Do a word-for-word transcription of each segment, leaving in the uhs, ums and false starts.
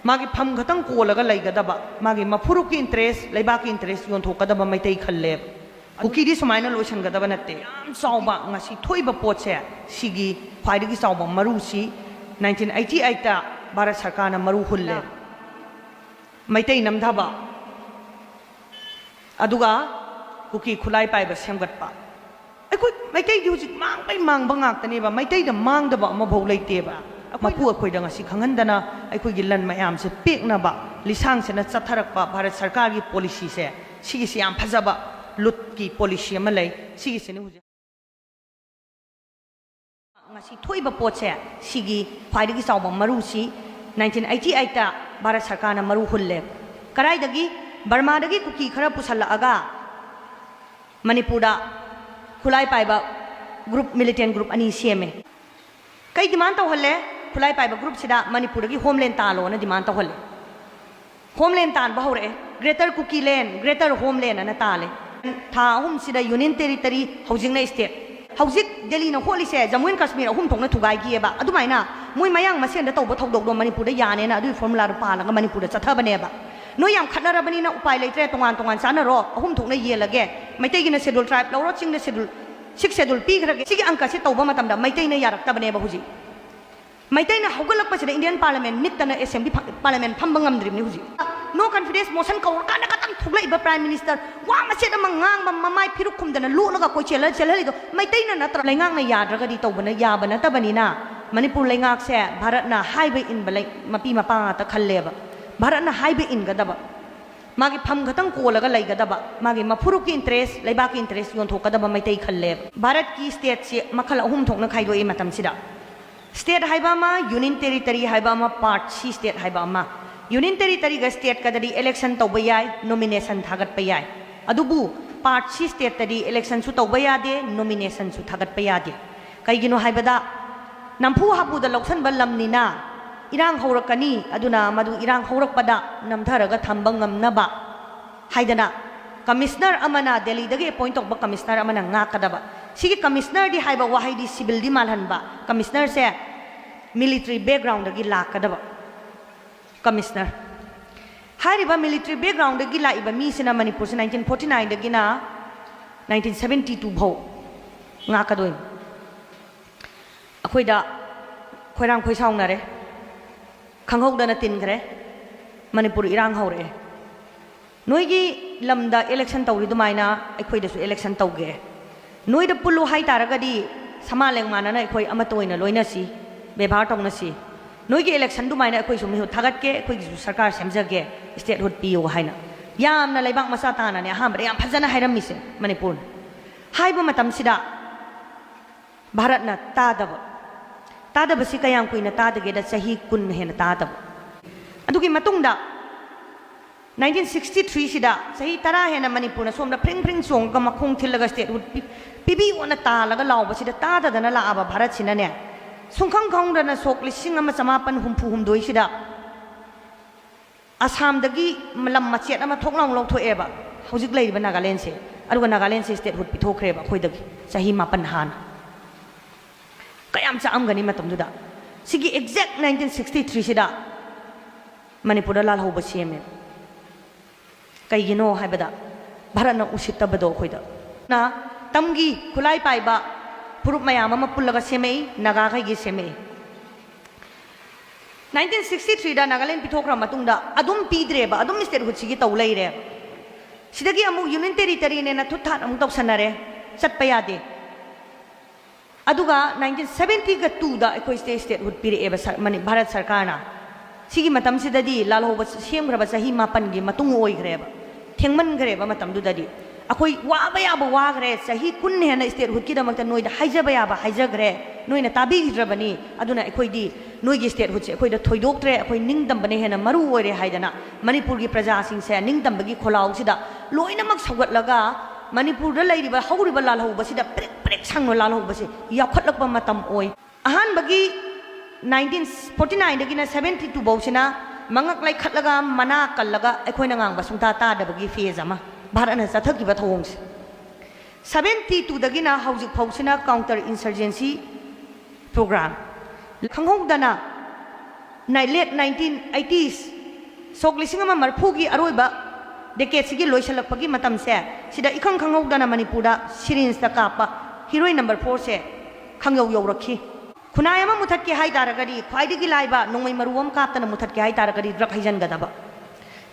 ꯃꯥꯒꯤ ꯐꯝ ꯈꯛꯇꯪ ꯀꯣꯜꯂꯒ ꯂꯩꯒꯗꯕ, ꯃꯥꯒꯤ ꯃꯐꯨꯔꯨꯞꯀꯤ interest, ꯂꯩꯕꯥꯛꯀꯤ interest ꯌꯣꯟꯊꯣꯛꯀꯗꯕ ꯃꯩꯇꯩ ꯈꯜꯂꯦꯕ꯫ ꯀꯨꯀꯤꯗꯤ ꯁꯨꯃꯥꯏꯅ ꯂꯣꯏꯁꯤꯟꯒꯗꯕ ꯅꯠꯇꯦ꯫ ꯌꯥꯝ ꯆꯥꯎꯕ ꯉꯁꯤ ꯊꯣꯛꯏꯕ ꯄꯣꯠꯁꯦ, ꯁꯤꯒꯤ ꯈ꯭ꯋꯥꯏꯗꯒꯤ ꯆꯥꯎꯕ ꯃꯔꯨꯁꯤ nineteen eighty eight ꯇ ꯚꯥꯔꯠ ꯁꯔꯀꯥꯔꯅ ꯃꯔꯨ ꯍꯨꯜꯂꯦ꯫ ꯃꯩꯇꯩ ꯅꯝꯊꯕ, ꯑꯗꯨꯒ ꯀꯨꯀꯤ ꯈꯨꯠꯂꯥꯏ ꯄꯥꯏꯕ ꯁꯦꯝꯒꯠꯄ꯫ ꯑꯩꯈꯣꯏ ꯃꯩꯇꯩꯗꯤ ꯍꯧꯖꯤꯛ ꯃꯥꯡꯕꯩ ꯃꯥꯡꯕ ꯉꯥꯛꯇꯅꯦꯕ, ꯃꯩꯇꯩꯗ ꯃꯥꯡꯗꯕ ꯑꯃꯐꯥꯎ ꯂꯩꯇꯦꯕ꯫ ꯃꯄꯨ ꯑꯩꯈꯣꯏꯗ ꯉꯁꯤ ꯈꯪꯍꯟꯗꯅ ꯑꯩꯈꯣꯏꯒꯤ ꯂꯟ ꯃꯌꯥꯝꯁꯦ ꯄꯦꯛꯅꯕ ꯂꯤꯁꯥꯡꯁꯤꯅ ꯆꯠꯊꯔꯛꯄ ꯚꯥꯔꯠ ꯁꯔꯀꯥꯔꯒꯤ policy ꯁꯦ, ꯁꯤꯒꯤꯁꯤ ꯌꯥꯝ ꯐꯖꯕ ꯂꯨꯠꯀꯤ policy ꯑꯃ ꯂꯩ꯫ ꯁꯤꯒꯤꯁꯤꯅꯤ ꯍꯧꯖꯤꯛ ꯉꯁꯤ ꯊꯣꯛꯏꯕ ꯄꯣꯠꯁꯦ, ꯁꯤꯒꯤ ꯈ꯭ꯋꯥꯏꯗꯒꯤ ꯆꯥꯎꯕ ꯃꯔꯨꯁꯤ nineteen eighty eight ꯇ ꯚꯥꯔꯠ ꯁꯔꯀꯥꯔꯅ ꯃꯔꯨ ꯍꯨꯜꯂꯦ꯫ ꯀꯗꯥꯏꯗꯒꯤ? ꯕꯔꯃꯥꯗꯒꯤ ꯀꯨꯀꯤ ꯈꯔ ꯄꯨꯁꯜꯂꯛꯑꯒ ꯃꯅꯤꯄꯨꯔꯗ ꯈꯨꯠꯂꯥꯏ ꯄꯥꯏꯕ group, militant group ꯑꯅꯤ ꯁꯦꯝꯃꯦ꯫ ꯀꯩ demand ꯇꯧꯍꯜꯂꯦ? ꯈꯨꯠꯂꯥꯏ ꯄꯥꯏꯕ group ꯁꯤꯗ ꯃꯅꯤꯄꯨꯔꯗꯒꯤ homeland ꯇꯥꯜꯂꯣꯅ demand ꯇꯧꯍꯜꯂꯦ꯫ Homeland ꯇꯥꯟꯕ ꯍꯧꯔꯛꯑꯦ꯫ Greater Kukiland, Greater Homeland ꯑꯅ ꯇꯥꯜꯂꯦ꯫ ꯊꯥ ꯑꯍꯨꯝꯁꯤꯗ Union Territory, ꯍꯧꯖꯤꯛꯅ state꯫ ꯍꯧꯖꯤꯛ ꯗꯦꯜꯂꯤꯅ ꯍꯣꯠꯂꯤꯁꯦ Jammu and Kashmir ꯑꯍꯨꯝ ꯊꯣꯛꯅ ꯊꯨꯒꯥꯏꯈꯤꯑꯕ꯫ ꯑꯗꯨꯃꯥꯏꯅ ꯃꯣꯏ ꯃꯌꯥꯡ ꯃꯁꯦꯟꯗ ꯇꯧꯕ ꯊꯧꯗꯣꯛꯇꯣ ꯃꯅꯤꯄꯨꯔꯗ ꯌꯥꯅꯦꯅ ꯑꯗꯨꯒꯤ formula ꯗꯣ ꯄꯥꯜꯂꯒ ꯃꯅꯤꯄꯨꯔꯗ ꯆꯠꯊꯕꯅꯦꯕ꯫ ꯅꯣꯏ ꯌꯥꯝ ꯈꯠꯅꯔꯕꯅꯤꯅ ꯎꯄꯥꯏ ꯂꯩꯇ꯭ꯔꯦ, ꯇꯣꯉꯥꯟ ꯇꯣꯉꯥꯟ ꯆꯥꯅꯔꯣ, ꯑꯍꯨꯝ ꯊꯣꯛꯅ ꯌꯦꯜꯂꯒꯦ, ꯃꯩꯇꯩꯒꯤꯅ Scheduled Tribe ꯂꯧꯔꯣ, ꯆꯤꯡꯗ Scheduled, Sixth Scheduled ꯄꯤꯈ꯭ꯔꯒꯦ꯫ ꯁꯤꯒꯤ ꯑꯪꯀꯁꯦ ꯇꯧꯕ ꯃꯇꯝꯗ ꯃꯩꯇꯩꯅ ꯌꯥꯔꯛꯇꯕꯅꯦꯕ ꯍꯧꯖꯤꯛ꯫ ꯃꯩꯇꯩꯅ ꯍꯧꯒꯠꯂꯛꯄꯁꯤꯗ Indian Parliament ꯃꯤꯠꯇꯅ Assembly ꯐ-, Parliament ꯐꯝꯕ ꯉꯝꯗ꯭ꯔꯤꯕꯅꯤ ꯍꯧꯖꯤꯛ꯫ No confidence motion ꯀꯧꯔꯀꯥꯟꯗ ꯈꯛꯇꯪ ꯊꯣꯛꯂꯛꯏꯕ Prime Minister, ꯋꯥ ꯃꯆꯦꯠ ꯑꯃ ꯉꯥꯡꯕ ꯃꯃꯥꯏ ꯐꯤꯔꯨꯛ ꯈꯨꯝꯗꯅ ꯂꯣꯠꯂꯒ ꯀꯣꯏꯆꯦꯜꯂ ꯆꯦꯜꯍꯜꯂꯤꯗꯣ ꯃꯩꯇꯩꯅ ꯅꯠꯇ꯭ꯔꯣ? ꯂꯩꯉꯥꯛꯅ ꯌꯥꯗ꯭ꯔꯒꯗꯤ ꯇꯧꯕꯅ ꯌꯥꯕ ꯅꯠꯇꯕꯅꯤꯅ, ꯃꯅꯤꯄꯨꯔ ꯂꯩꯉꯥꯛꯁꯦ ꯚꯥꯔꯠꯅ ꯍꯥꯏꯕ ꯏꯟꯕ ꯂꯩ-, ꯃꯄꯤ ꯃꯄꯥ ꯉꯥꯛꯇ ꯈꯜꯂꯦꯕ꯫ ꯚꯥꯔꯠꯅ ꯍꯥꯏꯕ ꯏꯟꯒꯗꯕ, ꯃꯥꯒꯤ ꯐꯝ ꯈꯛꯇꯪ ꯀꯣꯜꯂꯒ ꯂꯩꯒꯗꯕ, ꯃꯥꯒꯤ ꯃꯐꯨꯔꯨꯞꯀꯤ interest, ꯂꯩꯕꯥꯛꯀꯤ interest ꯌꯣꯟꯊꯣꯛꯀꯗꯕ ꯃꯩꯇꯩ ꯈꯜꯂꯦꯕ꯫ ꯚꯥꯔꯠꯀꯤ state ꯁꯤ ꯃꯈꯜ ꯑꯍꯨꯝ ꯊꯣꯛꯅ ꯈꯥꯏꯗꯣꯛꯏ ꯃꯇꯝꯁꯤꯗ꯫ State ꯍꯥꯏꯕ ꯑꯃ, Union Territory ꯍꯥꯏꯕ ꯑꯃ, Part C state ꯍꯥꯏꯕ ꯑꯃ꯫ Union Territory ꯒ state ꯀꯗꯗꯤ election ꯇꯧꯕ ꯌꯥꯏ, nomination ꯊꯥꯒꯠꯄ ꯌꯥꯏ꯫ ꯑꯗꯨꯕꯨ Part C state ꯇꯗꯤ election ꯁꯨ ꯇꯧꯕ ꯌꯥꯗꯦ, nomination ꯁꯨ ꯊꯥꯒꯠꯄ ꯌꯥꯗꯦ꯫ ꯀꯩꯒꯤꯅꯣ ꯍꯥꯏꯕꯗ, ꯅꯝꯐꯨ ꯍꯥꯐꯨꯗ ꯂꯧꯁꯟꯕ ꯂꯝꯅꯤꯅ ꯏꯔꯥꯡ ꯍꯧꯔꯛꯀꯅꯤ, ꯑꯗꯨꯅ ꯃꯗꯨ ꯏꯔꯥꯡ ꯍꯧꯔꯛꯄꯗ ꯅꯝꯊꯔꯒ ꯊꯝꯕ ꯉꯝꯅꯕ ꯍꯥꯏꯗꯅ commissioner ꯑꯃꯅ, ꯗꯦꯜꯂꯤꯗꯒꯤ appoint ꯇꯧꯕ commissioner ꯑꯃꯅ ꯉꯥꯛꯀꯗꯕ꯫ ꯁꯤꯒꯤ commissioner ꯗꯤ ꯍꯥꯏꯕ ꯋꯥꯍꯩꯗꯤ civil ꯗꯤ ꯃꯥꯜꯍꯟꯕ, commissioner ꯁꯦ military background ꯗꯒꯤ ꯂꯥꯛꯀꯗꯕ꯫ ꯀꯃꯤꯁꯅꯔ꯫ ꯍꯥꯏꯔꯤꯕ ꯃꯤꯂꯤꯇꯔꯤ ꯕꯦꯛꯒ꯭ꯔꯥꯎꯟꯗꯒꯤ ꯂꯥꯛꯏꯕ ꯃꯤꯁꯤꯅ ꯃꯅꯤꯄꯨꯔꯁꯦ ꯅꯥꯏꯟꯇꯤꯟ ꯐꯣꯔꯇꯤ ꯅꯥꯏꯟꯗꯒꯤꯅ ꯅꯥꯏꯟꯇꯤꯟ ꯁꯕꯦꯟꯇꯤ ꯇꯨ ꯐꯥꯎ ꯉꯥꯛꯀꯗꯣꯏꯅꯤ꯫ ꯑꯩꯈꯣꯏꯗ ꯈꯣꯏꯔꯥꯡ ꯈꯣꯏꯁꯥꯎꯅꯔꯦ, ꯈꯪꯍꯧꯗꯅ ꯇꯤꯟꯈ꯭ꯔꯦ, ꯃꯅꯤꯄꯨꯔ ꯏꯔꯥꯡ ꯍꯧꯔꯛꯑꯦ꯫ ꯅꯣꯏꯒꯤ ꯂꯝꯗ ꯏꯂꯦꯛꯁꯟ ꯇꯧꯔꯤ ꯑꯗꯨꯃꯥꯏꯅ ꯑꯩꯈꯣꯏꯗꯁꯨ ꯏꯂꯦꯛꯁꯟ ꯇꯧꯒꯦ꯫ ꯅꯣꯏꯗ ꯄꯨꯜꯂꯨ ꯍꯥꯏ ꯇꯥꯔꯒꯗꯤ ꯁꯃꯥ ꯂꯦꯡꯃꯥꯟꯅꯅ ꯑꯩꯈꯣꯏ ꯑꯃꯠꯇ ꯑꯣꯏꯅ ꯂꯣꯏꯅꯁꯤ, ꯕꯦꯕꯥꯔ ꯇꯧꯅꯁꯤ꯫ ꯅꯣꯏꯒꯤ ꯏꯂꯦꯛꯁꯟ ꯑꯗꯨꯃꯥꯏꯅ ꯑꯩꯈꯣꯏꯁꯨ ꯃꯤꯍꯨꯠ ꯊꯥꯒꯠꯀꯦ, ꯑꯩꯈꯣꯏꯒꯤꯁꯨ ꯁꯔꯀꯥꯔ ꯁꯦꯝꯖꯒꯦ, ꯏꯁꯇꯦꯠꯍꯨꯠ ꯄꯤꯌꯨ ꯍꯥꯏꯅ ꯌꯥꯝꯅ ꯂꯩꯕꯥꯛ ꯃꯆꯥ ꯇꯥꯅꯅꯦ ꯑꯍꯥꯟꯕꯗ ꯌꯥꯝ ꯐꯖꯅ ꯍꯥꯏꯔꯝꯃꯤꯁꯦ ꯃꯅꯤꯄꯨꯔꯅ꯫ ꯍꯥꯏꯕ ꯃꯇꯝꯁꯤꯗ ꯚꯥꯔꯠꯅ ꯇꯥꯗꯕ, ꯇꯥꯗꯕꯁꯤ ꯀꯌꯥꯝ ꯀꯨꯏꯅ ꯇꯥꯗꯒꯦꯗ ꯆꯍꯤ ꯀꯨꯟ ꯍꯦꯟꯅ ꯇꯥꯗꯕ꯫ ꯑꯗꯨꯒꯤ ꯃꯇꯨꯡꯗ ꯅꯥꯏꯟꯇꯤꯟ ꯁꯤꯛꯁꯇꯤ ꯊ꯭ꯔꯤꯁꯤꯗ ꯆꯍꯤ ꯇꯔꯥ ꯍꯦꯟꯅ ꯃꯅꯤꯄꯨꯔꯅ ꯁꯣꯝꯗ ꯐ꯭ꯔꯤꯡ ꯐ꯭ꯔꯤꯡ ꯆꯣꯡꯉꯒ ꯃꯈꯣꯡ ꯊꯤꯜꯂꯒ ꯏꯁꯇꯦꯠꯍꯨꯠ ꯄꯤ-, ꯄꯤꯕꯤꯌꯣꯅ ꯇꯥꯜꯂꯒ ꯂꯥꯎꯕꯁꯤꯗ ꯇꯥꯗꯗꯅ ꯂꯥꯛꯑꯕ ꯚꯥꯔꯠꯁꯤꯅꯅꯦ, ꯁꯨꯡꯈꯪ ꯈꯪꯗꯅ ꯁꯣꯛ ꯂꯤꯁꯤꯡ ꯑꯃ ꯆꯃꯥꯄꯟ ꯍꯨꯝꯐꯨ ꯍꯨꯝꯗꯣꯏꯁꯤꯗ ꯑꯁꯥꯝꯗꯒꯤ ꯂꯝ ꯃꯆꯦꯠ ꯑꯃ ꯊꯣꯛ ꯂꯥꯎꯅ ꯂꯧꯊꯣꯛꯑꯦꯕ ꯍꯧꯖꯤꯛ ꯂꯩꯔꯤꯕ ꯅꯥꯒꯥꯂꯦꯟꯁꯦ꯫ ꯑꯗꯨꯒ ꯅꯥꯒꯥꯂꯦꯟꯁꯦ ꯏꯁꯇꯦꯠꯍꯨꯠ ꯄꯤꯊꯣꯛꯈ꯭ꯔꯦꯕ ꯑꯩꯈꯣꯏꯗꯒꯤ ꯆꯍꯤ ꯃꯥꯄꯟ ꯍꯥꯟꯅ꯫ ꯀꯌꯥꯝ ꯆꯥꯛꯑꯝꯒꯅꯤ ꯃꯇꯝꯗꯨꯗ꯫ ꯁꯤꯒꯤ ꯑꯦꯛꯖꯦꯛ ꯅꯥꯏꯟꯇꯤꯟ ꯁꯤꯛꯁꯇꯤ ꯊ꯭ꯔꯤꯁꯤꯗ ꯃꯅꯤꯄꯨꯔꯗ ꯂꯥꯜꯍꯧꯕ ꯁꯦꯝꯃꯦ꯫ ꯀꯩꯒꯤꯅꯣ ꯍꯥꯏꯕꯗ ꯚꯥꯔꯠꯅ ꯎꯁꯤꯠꯇꯕꯗꯣ ꯑꯩꯈꯣꯏꯗ꯫ ꯅ ꯇꯝꯒꯤ ꯈꯨꯠꯂꯥꯏ ꯄꯥꯏꯕ ꯐꯨꯔꯨꯞ ꯃꯌꯥꯝ ꯑꯃ ꯄꯨꯜꯂꯒ ꯁꯦꯝꯃꯛꯏ, ꯅꯥꯒꯥꯈꯩꯒꯤ ꯁꯦꯝꯃꯛꯏ꯫ ꯅꯥꯏꯟꯇꯤꯟ ꯁꯤꯛꯁꯇꯤ ꯊ꯭ꯔꯤꯗ ꯅꯥꯒꯥꯂꯦꯟ ꯄꯤꯊꯣꯛꯈ꯭ꯔ ꯃꯇꯨꯡꯗ ꯑꯗꯨꯝ ꯄꯤꯗ꯭ꯔꯦꯕ, ꯑꯗꯨꯝ ꯏꯁꯇꯦꯠꯍꯨꯠꯁꯤꯒꯤ ꯇꯧ ꯂꯩꯔꯦ꯫ ꯁꯤꯗꯒꯤ ꯑꯃꯨꯛ ꯌꯨꯅꯤꯌꯟ ꯇꯦꯔꯤꯇꯔꯤꯅꯦꯅ ꯊꯨꯠ ꯊꯥꯠ ꯑꯃꯨꯛ ꯇꯧꯁꯟꯅꯔꯦ, ꯆꯠꯄ ꯌꯥꯗꯦ꯫ ꯑꯗꯨꯒ ꯅꯥꯏꯟꯇꯤꯟ ꯁꯕꯦꯟꯇꯤꯒ ꯇꯨꯗ ꯑꯩꯈꯣꯏ ꯁ꯭ꯇꯦꯠ ꯏꯁꯇꯦꯠꯍꯨꯠ ꯄꯤꯔꯛꯑꯦꯕ ꯁꯔ-, ꯃꯅꯤ-, ꯚꯥꯔꯠ ꯁꯔꯀꯥꯔꯅ꯫ ꯁꯤꯒꯤ ꯃꯇꯝꯁꯤꯗꯗꯤ ꯂꯥꯜꯍꯧꯕ ꯁꯦꯝꯈ꯭ꯔꯕ ꯆꯍꯤ ꯃꯥꯄꯟꯒꯤ ꯃꯇꯨꯡ ꯑꯣꯏꯈ꯭ꯔꯦꯕ, ꯊꯦꯡꯃꯟꯈ꯭ꯔꯦꯕ ꯃꯇꯝꯗꯨꯗꯗꯤ꯫ ꯑꯩꯈꯣꯏ ꯋꯥꯕ ꯌꯥꯕ ꯋꯥꯈ꯭ꯔꯦ, ꯆꯍꯤ ꯀꯨꯟ ꯍꯦꯟꯅ ꯏꯁꯇꯦꯠꯍꯨꯠꯀꯤꯗꯃꯛꯇ ꯅꯣꯏꯗ ꯍꯥꯏꯖꯕ ꯌꯥꯕ ꯍꯥꯏꯖꯈ꯭ꯔꯦ, ꯅꯣꯏꯅ ꯇꯥꯕꯤꯈꯤꯗ꯭ꯔꯕꯅꯤ꯫ ꯑꯗꯨꯅ ꯑꯩꯈꯣꯏꯗꯤ ꯅꯣꯏꯒꯤ ꯏꯁꯇꯦꯠꯍꯨꯠꯁꯦ ꯑꯩꯈꯣꯏꯗ ꯊꯣꯏꯗꯣꯛꯇ꯭ꯔꯦ, ꯑꯩꯈꯣꯏ ꯅꯤꯡꯇꯝꯕꯅ ꯍꯦꯟꯅ ꯃꯔꯨ ꯑꯣꯏꯔꯦ ꯍꯥꯏꯗꯅ ꯃꯅꯤꯄꯨꯔꯒꯤ ꯄ꯭ꯔꯖꯥꯁꯤꯡꯁꯦ ꯅꯤꯡꯇꯝꯕꯒꯤ ꯈꯣꯜꯂꯥꯎꯁꯤꯗ ꯂꯣꯏꯅꯃꯛ ꯁꯧꯒꯠꯂꯒ ꯃꯅꯤꯄꯨꯔꯗ ꯂꯩꯔꯤꯕ ꯍꯧꯔꯤꯕ ꯂꯥꯜꯍꯧꯕꯁꯤꯗ ꯄ꯭ꯔꯤꯛ ꯄ꯭ꯔꯤꯛ ꯁꯪꯅ ꯂꯥꯜꯍꯧꯕꯁꯦ ꯌꯥꯎꯈꯠꯂꯛꯄ ꯃꯇꯝ ꯑꯣꯏ꯫ ꯑꯍꯥꯟꯕꯒꯤ ꯅꯥꯏꯟꯇꯤꯟ ꯐꯣꯔꯇꯤ ꯅꯥꯏꯟꯗꯒꯤꯅ ꯁꯕꯦꯟꯇꯤ ꯇꯨ ꯐꯥꯎꯁꯤꯅ ꯃꯉꯛ ꯂꯩꯈꯠꯂꯒ ꯃꯅꯥ ꯀꯜꯂꯒ ꯑꯩꯈꯣꯏꯅ ꯉꯥꯡꯕ ꯁꯨꯡꯇꯥ ꯇꯥꯗꯕꯒꯤ ꯐꯦꯖ ꯑꯃ, ꯚꯥꯔꯠꯅ ꯆꯠꯊꯈꯤꯕ ꯊꯧꯑꯣꯡꯁꯦ꯫ ꯁꯕꯦꯟꯇꯤ ꯇꯨꯗꯒꯤꯅ ꯍꯧꯖꯤꯛ ꯐꯥꯎꯁꯤꯅ ꯀꯥꯎꯟꯇꯔ ꯏꯟꯁꯔꯖꯦꯟꯁꯤ ꯄ꯭ꯔꯣꯒ꯭ꯔꯥꯝ꯫ ꯈꯪꯍꯧꯗꯅ ꯅꯥꯏ-, late nineteen eighties, ꯁꯣꯛ ꯂꯤꯁꯤꯡ ꯑꯃ ꯃꯔꯐꯨꯒꯤ ꯑꯔꯣꯏꯕ decade ꯁꯤꯒꯤ ꯂꯣꯏꯁꯤꯜꯂꯛꯄꯒꯤ ꯃꯇꯝꯁꯦ, ꯁꯤꯗ ꯏꯈꯪ ꯈꯪꯍꯧꯗꯅ ꯃꯅꯤꯄꯨꯔꯗ syringe ꯇ ꯀꯥꯞꯄ heroin number four ꯁꯦ ꯈꯪꯌꯧ ꯌꯧꯔꯛꯈꯤ꯫ ꯈꯨꯟꯅꯥꯏ ꯑꯃ ꯃꯨꯊꯠꯀꯦ ꯍꯥꯏ ꯇꯥꯔꯒꯗꯤ, ꯈ꯭ꯋꯥꯏꯗꯒꯤ ꯂꯥꯏꯕ ꯅꯣꯡꯃꯩ ꯃꯔꯨ ꯑꯃ ꯀꯥꯞꯇꯅ ꯃꯨꯊꯠꯀꯦ ꯍꯥꯏ ꯇꯥꯔꯒꯗꯤ drug ꯍꯩꯖꯤꯟꯒꯗꯕ꯫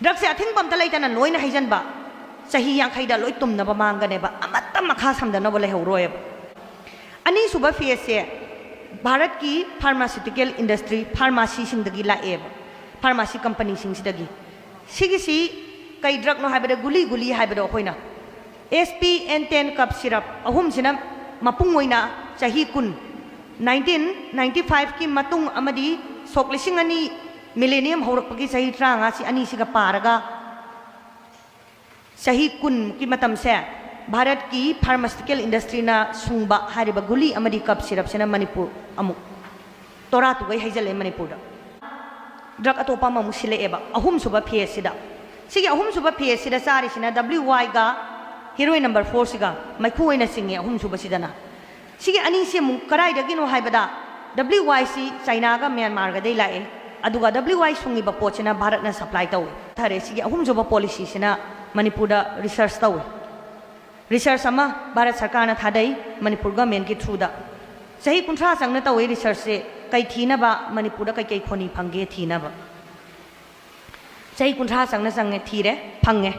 Drug ꯁꯦ ꯑꯊꯤꯡꯕ ꯑꯝꯇ ꯂꯩꯇꯅ ꯂꯣꯏꯅ ꯍꯩꯖꯤꯟꯕ, ꯆꯍꯤ ꯌꯥꯡꯈꯩꯗ ꯂꯣꯏ ꯇꯨꯝꯅꯕ ꯃꯥꯡꯒꯅꯦꯕ, ꯑꯃꯠꯇ ꯃꯈꯥ ꯁꯝꯊꯅꯕ ꯂꯩꯍꯧꯔꯣꯏꯕ꯫ ꯑꯅꯤꯁꯨꯕ phase ꯁꯦ ꯚꯥꯔꯠꯀꯤ pharmaceutical industry, pharmacy ꯁꯤꯡꯗꯒꯤ ꯂꯥꯛꯑꯦꯕ, pharmacy company ꯁꯤꯡꯁꯤꯗꯒꯤ꯫ ꯁꯤꯒꯤꯁꯤ ꯀꯩ drug ꯅꯣ ꯍꯥꯏꯕꯗ, ꯒꯨꯂꯤ, ꯒꯨꯂꯤ ꯍꯥꯏꯕꯗꯣ ꯑꯩꯈꯣꯏꯅ, S P N ten cough syrup ꯑꯍꯨꯝꯁꯤꯅ ꯃꯄꯨꯡ ꯑꯣꯏꯅ ꯆꯍꯤ ꯀꯨꯟ, nineteen ninety five ꯀꯤ ꯃꯇꯨꯡ ꯑꯃꯗꯤ ꯁꯣꯛ ꯂꯤꯁꯤꯡ ꯑꯅꯤ millennium ꯍꯧꯔꯛꯄꯒꯤ ꯆꯍꯤ ꯇꯔꯥꯃꯉꯥꯁꯤ ꯑꯅꯤꯁꯤꯒ ꯄꯥꯔꯒ, ꯆꯍꯤ ꯀꯨꯟꯃꯨꯛꯀꯤ ꯃꯇꯝꯁꯦ ꯚꯥꯔꯠꯀꯤ pharmaceutical industry ꯅ ꯁꯨꯡꯕ ꯍꯥꯏꯔꯤꯕ ꯒꯨꯂꯤ ꯑꯃꯗꯤ cough syrup ꯁꯤꯅ ꯃꯅꯤꯄꯨꯔ ꯑꯃꯨꯛ ꯇꯣꯔꯥ ꯇꯨꯒꯩ ꯍꯩꯖꯜꯂꯦ ꯃꯅꯤꯄꯨꯔꯗ꯫ Drug ꯑꯇꯣꯞꯄ ꯑꯃꯃꯨꯛ ꯁꯤꯜꯂꯛꯑꯦꯕ ꯑꯍꯨꯝꯁꯨꯕ phase ꯁꯤꯗ꯫ ꯁꯤꯒꯤ ꯑꯍꯨꯝꯁꯨꯕ phase ꯁꯤꯗ ꯆꯥꯔꯤꯁꯤꯅ W Y ꯒ heroin number four ꯁꯤꯒ ꯃꯩꯈꯨ ꯑꯣꯏꯅ ꯆꯤꯡꯉꯦ ꯑꯍꯨꯝꯁꯨꯕꯁꯤꯗꯅ꯫ ꯁꯤꯒꯤ ꯑꯅꯤꯁꯤ ꯑꯃꯨꯛ ꯀꯗꯥꯏꯗꯒꯤꯅꯣ ꯍꯥꯏꯕꯗ, W Y ꯁꯤ ꯆꯥꯏꯅꯥꯒ ꯃ꯭ꯌꯥꯟꯃꯥꯔꯒꯗꯩ ꯂꯥꯛꯑꯦ, ꯑꯗꯨꯒ W Y ꯁꯨꯡꯉꯤꯕ ꯄꯣꯠꯁꯤꯅ ꯚꯥꯔꯠꯅ supply ꯇꯧꯏ꯫ ꯐꯔꯦ, ꯁꯤꯒꯤ ꯑꯍꯨꯝꯁꯨꯕ policy ꯁꯤꯅ ꯃꯅꯤꯄꯨꯔꯗ research ꯇꯧꯏ꯫ Research ꯑꯃ ꯚꯥꯔꯠ ꯁꯔꯀꯥꯔꯅ ꯊꯥꯗꯩ ꯃꯅꯤꯄꯨꯔ government ꯀꯤ through ꯗ꯫ ꯆꯍꯤ ꯀꯨꯟꯊ꯭ꯔꯥ ꯆꯪꯅ ꯇꯧꯏ research ꯁꯦ꯫ ꯀꯩ ꯊꯤꯅꯕ, ꯃꯅꯤꯄꯨꯔꯗ ꯀꯩꯀꯩ ꯈꯣꯅꯤ ꯐꯪꯒꯦ ꯊꯤꯅꯕ꯫ ꯆꯍꯤ ꯀꯨꯟꯊ꯭ꯔꯥ ꯆꯪꯅ ꯆꯪꯉꯦ, ꯊꯤꯔꯦ, ꯐꯪꯉꯦ,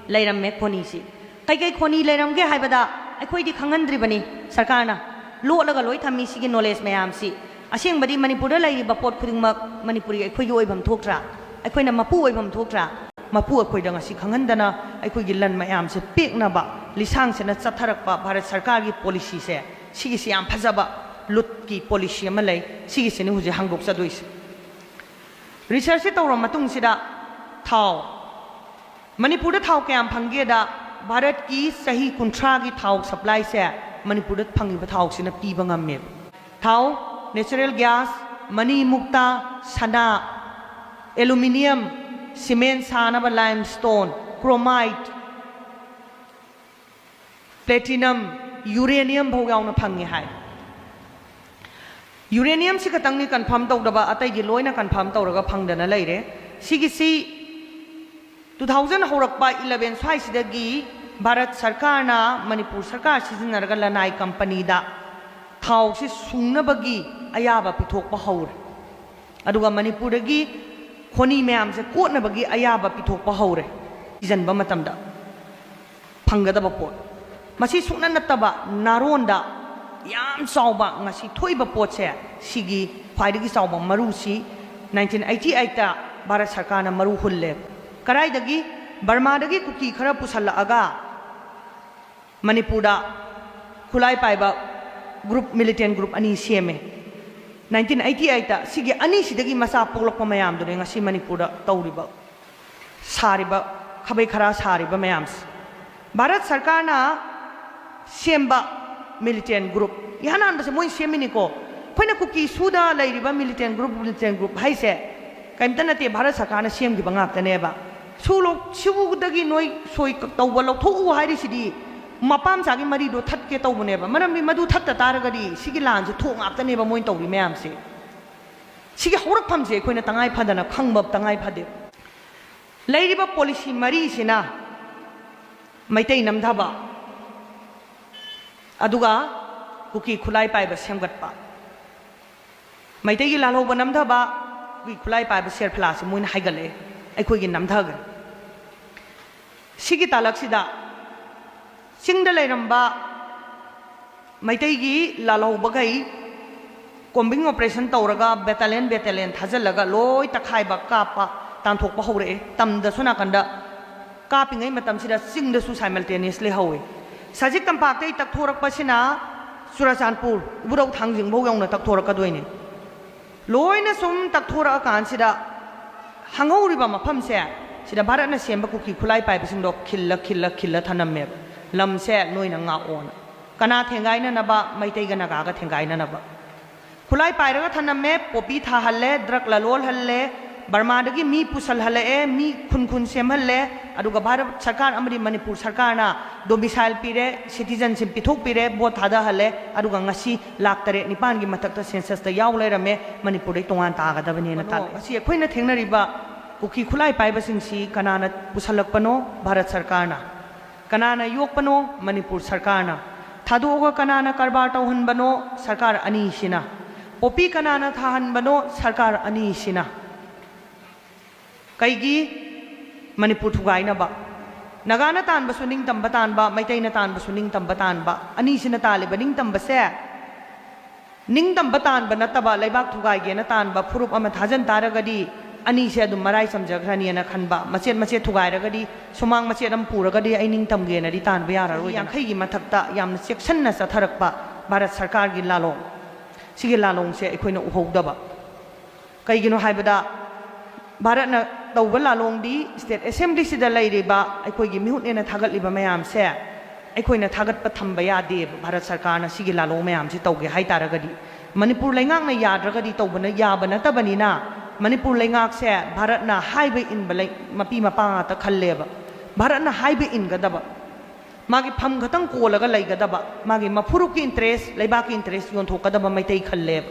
ꯂꯩꯔꯝꯃꯦ ꯈꯣꯅꯤꯁꯤ꯫ ꯀꯩꯀꯩ ꯈꯣꯅꯤ ꯂꯩꯔꯝꯒꯦ ꯍꯥꯏꯕꯗ ꯑꯩꯈꯣꯏꯗꯤ ꯈꯪꯍꯟꯗ꯭ꯔꯤꯕꯅꯤ ꯁꯔꯀꯥꯔꯅ꯫ ꯂꯣꯠꯂꯒ ꯂꯣꯏ ꯊꯝꯃꯤ ꯁꯤꯒꯤ knowledge ꯃꯌꯥꯝꯁꯤ꯫ ꯑꯁꯦꯡꯕꯗꯤ ꯃꯅꯤꯄꯨꯔꯗ ꯂꯩꯔꯤꯕ ꯄꯣꯠ ꯈꯨꯗꯤꯡꯃꯛ ꯃꯅꯤꯄꯨꯔꯤ ꯑꯩꯈꯣꯏꯒꯤ ꯑꯣꯏꯐꯝ ꯊꯣꯛꯇ꯭ꯔꯥ? ꯑꯩꯈꯣꯏꯅ ꯃꯄꯨ ꯑꯣꯏꯐꯝ ꯊꯣꯛꯇ꯭ꯔꯥ? ꯃꯄꯨ ꯑꯩꯈꯣꯏꯗ ꯉꯁꯤ ꯈꯪꯍꯟꯗꯅ ꯑꯩꯈꯣꯏꯒꯤ ꯂꯟ ꯃꯌꯥꯝꯁꯦ ꯄꯦꯛꯅꯕ ꯂꯤꯁꯥꯡꯁꯤꯅ ꯆꯠꯊꯔꯛꯄ ꯚꯥꯔꯠ ꯁꯔꯀꯥꯔꯒꯤ policy ꯁꯦ, ꯁꯤꯒꯤꯁꯤ ꯌꯥꯝ ꯐꯖꯕ ꯂꯨꯠꯀꯤ policy ꯑꯃ ꯂꯩ꯫ ꯁꯤꯒꯤꯁꯤꯅꯤ ꯍꯧꯖꯤꯛ ꯍꯥꯡꯗꯣꯛꯆꯗꯣꯏꯁꯦ꯫ Research ꯁꯦ ꯇꯧꯔ ꯃꯇꯨꯡꯁꯤꯗ ꯊꯥꯎ, ꯃꯅꯤꯄꯨꯔꯗ ꯊꯥꯎ ꯀꯌꯥꯝ ꯐꯪꯒꯦꯗ, ꯚꯥꯔꯠꯀꯤ ꯆꯍꯤ ꯀꯨꯟꯊ꯭ꯔꯥꯒꯤ ꯊꯥꯎ supply ꯁꯦ ꯃꯅꯤꯄꯨꯔꯗ ꯐꯪꯉꯤꯕ ꯊꯥꯎꯁꯤꯅ ꯄꯤꯕ ꯉꯝꯃꯦꯕ꯫ ꯊꯥꯎ, natural gas, ꯃꯅꯤ ꯃꯨꯛꯇꯥ, ꯁꯅꯥ, aluminium, cement ꯁꯥꯅꯕ limestone, chromite, platinum, uranium ꯐꯥꯎ ꯌꯥꯎꯅ ꯐꯪꯉꯦ ꯍꯥꯏ꯫ ꯌꯨꯔꯦꯅꯤꯌꯝꯁꯤ ꯈꯛꯇꯪꯅꯤ ꯀꯟꯐꯥꯔꯝ ꯇꯧꯗꯕ, ꯑꯇꯩꯗꯤ ꯂꯣꯏꯅ ꯀꯟꯐꯥꯔꯝ ꯇꯧꯔꯒ ꯐꯪꯗꯅ ꯂꯩꯔꯦ꯫ ꯁꯤꯒꯤꯁꯤ ꯇꯨ ꯊꯥꯎꯖꯟ ꯍꯧꯔꯛꯄ ꯏꯂꯚꯦꯟ ꯁ꯭ꯋꯥꯏꯁꯤꯗꯒꯤ ꯚꯥꯔꯠ ꯁꯔꯀꯥꯔꯅ ꯃꯅꯤꯄꯨꯔ ꯁꯔꯀꯥꯔ ꯁꯤꯖꯤꯟꯅꯔꯒ ꯂꯅꯥꯏ ꯀꯝꯄꯅꯤꯗ ꯊꯥꯎꯁꯤ ꯁꯨꯡꯅꯕꯒꯤ ꯑꯌꯥꯕ ꯄꯤꯊꯣꯛꯄ ꯍꯧꯔꯦ꯫ ꯑꯗꯨꯒ ꯃꯅꯤꯄꯨꯔꯗꯒꯤ ꯈꯣꯅꯤ ꯃꯌꯥꯝꯁꯦ ꯀꯣꯠꯅꯕꯒꯤ ꯑꯌꯥꯕ ꯄꯤꯊꯣꯛꯄ ꯍꯧꯔꯦ꯫ ꯊꯤꯖꯤꯟꯕ ꯃꯇꯝꯗ ꯐꯪꯒꯗꯕ ꯄꯣꯠ꯫ ꯃꯁꯤ ꯁꯨꯡꯅ ꯅꯠꯇꯕ ꯅꯥꯔꯣꯟꯗ ꯌꯥꯝ ꯆꯥꯎꯕ ꯉꯁꯤ ꯊꯣꯛꯏꯕ ꯄꯣꯠꯁꯦ, ꯁꯤꯒꯤ ꯈ꯭ꯋꯥꯏꯗꯒꯤ ꯆꯥꯎꯕ ꯃꯔꯨꯁꯤ ꯅꯥꯏꯟꯇꯤꯟ ꯑꯩꯠꯇꯤ ꯑꯩꯠꯇ ꯚꯥꯔꯠ ꯁꯔꯀꯥꯔꯅ ꯃꯔꯨ ꯍꯨꯜꯂꯦ꯫ ꯀꯗꯥꯏꯗꯒꯤ? ꯕꯔꯃꯥꯗꯒꯤ ꯀꯨꯀꯤ ꯈꯔ ꯄꯨꯁꯜꯂꯛꯑꯒ ꯃꯅꯤꯄꯨꯔꯗ ꯈꯨꯠꯂꯥꯏ ꯄꯥꯏꯕ ꯒ꯭ꯔꯨꯞ, ꯃꯤꯂꯤꯇꯦꯟ ꯒ꯭ꯔꯨꯞ ꯑꯅꯤ ꯁꯦꯝꯃꯦ꯫ ꯅꯥꯏꯟꯇꯤꯟ ꯑꯩꯠꯇꯤ ꯑꯩꯠꯇ ꯁꯤꯒꯤ ꯑꯅꯤꯁꯤꯗꯒꯤ ꯃꯆꯥ ꯄꯣꯛꯂꯛꯄ ꯃꯌꯥꯝꯗꯨꯅꯦ ꯉꯁꯤ ꯃꯅꯤꯄꯨꯔꯗ ꯇꯧꯔꯤꯕ, ꯁꯥꯔꯤꯕ, ꯈꯥꯕꯩ ꯈꯔꯥ ꯁꯥꯔꯤꯕ ꯃꯌꯥꯝꯁꯦ꯫ ꯚꯥꯔꯠ ꯁꯔꯀꯥꯔꯅ ꯁꯦꯝꯕ ꯃꯤꯂꯤꯇꯦꯟ ꯒ꯭ꯔꯨꯞ, ꯏꯍꯥꯟ ꯍꯥꯟꯕꯁꯦ ꯃꯣꯏ ꯁꯦꯝꯃꯤꯅꯤꯀꯣ꯫ ꯑꯩꯈꯣꯏꯅ ꯀꯨꯀꯤ ꯁꯨꯗ ꯂꯩꯔꯤꯕ ꯃꯤꯂꯤꯇꯦꯟ ꯒ꯭ꯔꯨꯞ, ꯃꯤꯂꯤꯇꯦꯟ ꯒ꯭ꯔꯨꯞ ꯍꯥꯏꯁꯦ ꯀꯔꯤꯝꯇ ꯅꯠꯇꯦ, ꯚꯥꯔꯠ ꯁꯔꯀꯥꯔꯅ ꯁꯦꯝꯈꯤꯕ ꯉꯥꯛꯇꯅꯦꯕ꯫ ꯁꯨ ꯂꯧ-, ꯁꯨꯗꯒꯤ ꯅꯣꯏ ꯁꯣꯏ ꯇꯧꯕ ꯂꯧꯊꯣꯛꯎ ꯍꯥꯏꯔꯤꯁꯤꯗꯤ ꯃꯄꯥ ꯃꯆꯥꯒꯤ ꯃꯔꯤꯗꯣ ꯊꯠꯀꯦ ꯇꯧꯕꯅꯦꯕ꯫ ꯃꯔꯝꯗꯤ ꯃꯗꯨ ꯊꯠꯇ ꯇꯥꯔꯒꯗꯤ ꯁꯤꯒꯤ ꯂꯥꯟꯁꯦ ꯊꯣꯛ ꯉꯥꯛꯇꯅꯦꯕ ꯃꯣꯏꯅ ꯇꯧꯔꯤ ꯃꯌꯥꯝꯁꯦ꯫ ꯁꯤꯒꯤ ꯍꯧꯔꯛꯐꯝꯁꯦ ꯑꯩꯈꯣꯏꯅ ꯇꯉꯥꯏ ꯐꯗꯅ ꯈꯪꯕ ꯇꯉꯥꯏ ꯐꯗꯦ꯫ ꯂꯩꯔꯤꯕ ꯄꯣꯂꯤꯁꯤ ꯃꯔꯤꯁꯤꯅ ꯃꯩꯇꯩ ꯅꯝꯊꯕ, ꯑꯗꯨꯒ ꯀꯨꯀꯤ ꯈꯨꯠꯂꯥꯏ ꯄꯥꯏꯕ ꯁꯦꯝꯒꯠꯄ, ꯃꯩꯇꯩꯒꯤ ꯂꯥꯜꯍꯧꯕ ꯅꯝꯊꯕ, ꯀꯨꯀꯤ ꯈꯨꯠꯂꯥꯏ ꯄꯥꯏꯕ ꯁꯦꯔꯐꯂꯥꯁꯤ ꯃꯣꯏꯅ ꯍꯥꯏꯒꯠꯂꯛꯑꯦ, ꯑꯩꯈꯣꯏꯒꯤ ꯅꯝꯊꯈ꯭ꯔꯦ꯫ ꯁꯤꯒꯤ ꯇꯥꯂꯛꯁꯤꯗ ꯆꯤꯡꯗ ꯂꯩꯔꯝꯕ ꯃꯩꯇꯩꯒꯤ ꯂꯥꯜꯍꯧꯕꯈꯩ ꯀꯣꯝꯕꯤꯡ ꯑꯣꯄꯔꯦꯁꯟ ꯇꯧꯔꯒ ꯕꯦꯇꯥꯂꯤꯌꯟ ꯕꯦꯇꯥꯂꯤꯌꯟ ꯊꯥꯖꯤꯜꯂꯒ ꯂꯣꯏ ꯇꯛꯈꯥꯏꯕ, ꯀꯥꯞꯄ, ꯇꯥꯟꯊꯣꯛꯄ ꯍꯧꯔꯛꯑꯦ꯫ ꯇꯝꯗꯁꯨ ꯅꯥꯀꯟꯗ ꯀꯥꯞꯄꯤꯉꯩ ꯃꯇꯝꯁꯤꯗ ꯆꯤꯡꯗꯁꯨ simultaneously ꯍꯧꯏ꯫ ꯁꯖꯤꯛ ꯇꯝꯄꯥꯛꯇꯒꯤ ꯇꯛꯊꯣꯔꯛꯄꯁꯤꯅ ꯆꯨꯔꯆꯥꯟꯄꯨꯔ, ꯏꯕꯨꯙꯧ ꯊꯥꯡꯖꯤꯡꯐꯧ ꯌꯧꯅ ꯇꯛꯊꯣꯔꯛꯀꯗꯣꯏꯅꯤ꯫ ꯂꯣꯏꯅ ꯁꯨꯝ ꯇꯛꯊꯣꯔꯛꯑꯀꯥꯟꯁꯤꯗ ꯍꯥꯡꯍꯧꯔꯤꯕ ꯃꯐꯝꯁꯦ, ꯁꯤꯗ ꯚꯥꯔꯠꯅ ꯁꯦꯝꯕ ꯀꯨꯀꯤ ꯈꯨꯠꯂꯥꯏ ꯄꯥꯏꯕꯁꯤꯡꯗꯣ ꯈꯤꯜꯂ, ꯈꯤꯜꯂ, ꯈꯤꯜꯂ ꯊꯅꯝꯃꯦꯕ꯫ ꯂꯝꯁꯦ ꯅꯣꯏꯅ ꯉꯥꯛꯑꯣꯅ꯫ ꯀꯅꯥ ꯊꯦꯡꯒꯥꯏꯅꯅꯕ? ꯃꯩꯇꯩꯒ ꯅꯥꯒꯥꯒ ꯊꯦꯡꯒꯥꯏꯅꯅꯕ꯫ ꯈꯨꯠꯂꯥꯏ ꯄꯥꯏꯔꯒ ꯊꯅꯝꯃꯦ, ꯄꯣꯄꯤ ꯊꯥꯍꯜꯂꯦ, ꯗ꯭ꯔꯒ ꯂꯂꯣꯜꯍꯜꯂꯦ, ꯕꯔꯃꯥꯗꯒꯤ ꯃꯤ ꯄꯨꯁꯜꯍꯜꯂꯛꯑꯦ, ꯃꯤ ꯈꯨꯟ ꯈꯨꯟ ꯁꯦꯝꯍꯜꯂꯦ, ꯑꯗꯨꯒ ꯚꯥꯔꯠ ꯁꯔꯀꯥꯔ ꯑꯃꯗꯤ ꯃꯅꯤꯄꯨꯔ ꯁꯔꯀꯥꯔꯅ domicile ꯄꯤꯔꯦ, citizenship ꯄꯤꯊꯣꯛꯄꯤꯔꯦ, ꯚꯣꯠ ꯊꯥꯗꯍꯜꯂꯦ, ꯑꯗꯨꯒ ꯉꯁꯤ ꯂꯥꯈ ꯇꯔꯦꯠ ꯅꯤꯄꯥꯟꯒꯤ ꯃꯊꯛꯇ censusꯇ ꯌꯥꯎ ꯂꯩꯔꯝꯃꯦ, ꯃꯅꯤꯄꯨꯔꯗꯩ ꯇꯣꯉꯥꯟ ꯇꯥꯒꯗꯕꯅꯦꯅ ꯇꯥꯛꯂꯛꯑꯦ꯫ ꯉꯁꯤ ꯑꯩꯈꯣꯏꯅ ꯊꯦꯡꯅꯔꯤꯕ ꯀꯨꯀꯤ ꯈꯨꯠꯂꯥꯏ ꯄꯥꯏꯕꯁꯤꯡꯁꯤ ꯀꯅꯥꯅ ꯄꯨꯁꯜꯂꯛꯄꯅꯣ? ꯚꯥꯔꯠ ꯁꯔꯀꯥꯔꯅ꯫ ꯀꯅꯥꯅ ꯌꯣꯛꯄꯅꯣ? ꯃꯅꯤꯄꯨꯔ ꯁꯔꯀꯥꯔꯅ꯫ ꯊꯥꯗꯣꯛꯑꯒ ꯀꯅꯥꯅ ꯀꯔꯕꯥꯔ ꯇꯧꯍꯟꯕꯅꯣ? ꯁꯔꯀꯥꯔ ꯑꯅꯤꯁꯤꯅ꯫ ꯄꯣꯄꯤ ꯀꯅꯥꯅ ꯊꯥꯍꯟꯕꯅꯣ? ꯁꯔꯀꯥꯔ ꯑꯅꯤꯁꯤꯅ꯫ ꯀꯩꯒꯤ? ꯃꯅꯤꯄꯨꯔ ꯊꯨꯒꯥꯏꯅꯕ꯫ ꯅꯥꯒꯥꯅ ꯇꯥꯟꯕꯁꯨ ꯅꯤꯡꯇꯝꯕ ꯇꯥꯟꯕ, ꯃꯩꯇꯩꯅ ꯇꯥꯟꯕꯁꯨ ꯅꯤꯡꯇꯝꯕ ꯇꯥꯟꯕ꯫ ꯑꯅꯤꯁꯤꯅ ꯇꯥꯜꯂꯤꯕ ꯅꯤꯡꯇꯝꯕꯁꯦ ꯅꯤꯡꯇꯝꯕ ꯇꯥꯟꯕ ꯅꯠꯇꯕ, ꯂꯩꯕꯥꯛ ꯊꯨꯒꯥꯏꯒꯦꯅ ꯇꯥꯟꯕ ꯐꯨꯔꯨꯞ ꯑꯃ ꯊꯥꯖꯟ ꯇꯥꯔꯒꯗꯤ, ꯑꯅꯤꯁꯦ ꯑꯗꯨꯝ ꯃꯔꯥꯏ ꯆꯝꯖꯈ꯭ꯔꯅꯤꯅ ꯈꯟꯕ꯫ ꯃꯆꯦꯠ ꯃꯆꯦꯠ ꯊꯨꯒꯥꯏꯔꯒꯗꯤ, ꯁꯨꯃꯥꯡ ꯃꯆꯦꯠ ꯑꯃ ꯄꯨꯔꯒꯗꯤ ꯑꯩ ꯅꯤꯡꯇꯝꯒꯦꯅꯗꯤ ꯇꯥꯟꯕ ꯌꯥꯔꯔꯣꯏꯗꯅ꯫ ꯌꯥꯡꯈꯩꯒꯤ ꯃꯊꯛꯇ ꯌꯥꯝꯅ ꯆꯦꯛꯁꯤꯟꯅ ꯆꯠꯊꯔꯛꯄ ꯚꯥꯔꯠ ꯁꯔꯀꯥꯔꯒꯤ ꯂꯥꯂꯣꯡ, ꯁꯤꯒꯤ ꯂꯥꯂꯣꯡꯁꯦ ꯑꯩꯈꯣꯏꯅ ꯎꯍꯧꯗꯕ꯫ ꯀꯩꯒꯤꯅꯣ ꯍꯥꯏꯕꯗ, ꯚꯥꯔꯠꯅ ꯇꯧꯕ ꯂꯥꯂꯣꯡꯗꯤ state assemblyꯁꯤꯗ ꯂꯩꯔꯤꯕ ꯑꯩꯈꯣꯏꯒꯤ ꯃꯤꯍꯨꯠꯅꯦꯅ ꯊꯥꯒꯠꯂꯤꯕ ꯃꯌꯥꯝꯁꯦ ꯑꯩꯈꯣꯏꯅ ꯊꯥꯒꯠꯄ ꯊꯝꯕ ꯌꯥꯗꯦꯕ꯫ ꯚꯥꯔꯠ ꯁꯔꯀꯥꯔꯅ ꯁꯤꯒꯤ ꯂꯥꯂꯣꯡ ꯃꯌꯥꯝꯁꯤ ꯇꯧꯒꯦ ꯍꯥꯏ ꯇꯥꯔꯒꯗꯤ, ꯃꯅꯤꯄꯨꯔ ꯂꯩꯉꯥꯛꯅ ꯌꯥꯗ꯭ꯔꯒꯗꯤ ꯇꯧꯕꯅ ꯌꯥꯕ ꯅꯠꯇꯕꯅꯤꯅ, ꯃꯅꯤꯄꯨꯔ ꯂꯩꯉꯥꯛꯁꯦ ꯚꯥꯔꯠꯅ ꯍꯥꯏꯕ ꯏꯟꯕ ꯂꯩ-, ꯃꯄꯤ ꯃꯄꯥ ꯉꯥꯛꯇ ꯈꯜꯂꯦꯕ꯫ ꯚꯥꯔꯠꯅ ꯍꯥꯏꯕ ꯏꯟꯒꯗꯕ, ꯃꯥꯒꯤ ꯐꯝ ꯈꯛꯇꯪ ꯀꯣꯜꯂꯒ ꯂꯩꯒꯗꯕ, ꯃꯥꯒꯤ ꯃꯐꯨꯔꯨꯞꯀꯤ interest, ꯂꯩꯕꯥꯛꯀꯤ interest ꯌꯣꯟꯊꯣꯛꯀꯗꯕ ꯃꯩꯇꯩ ꯈꯜꯂꯦꯕ꯫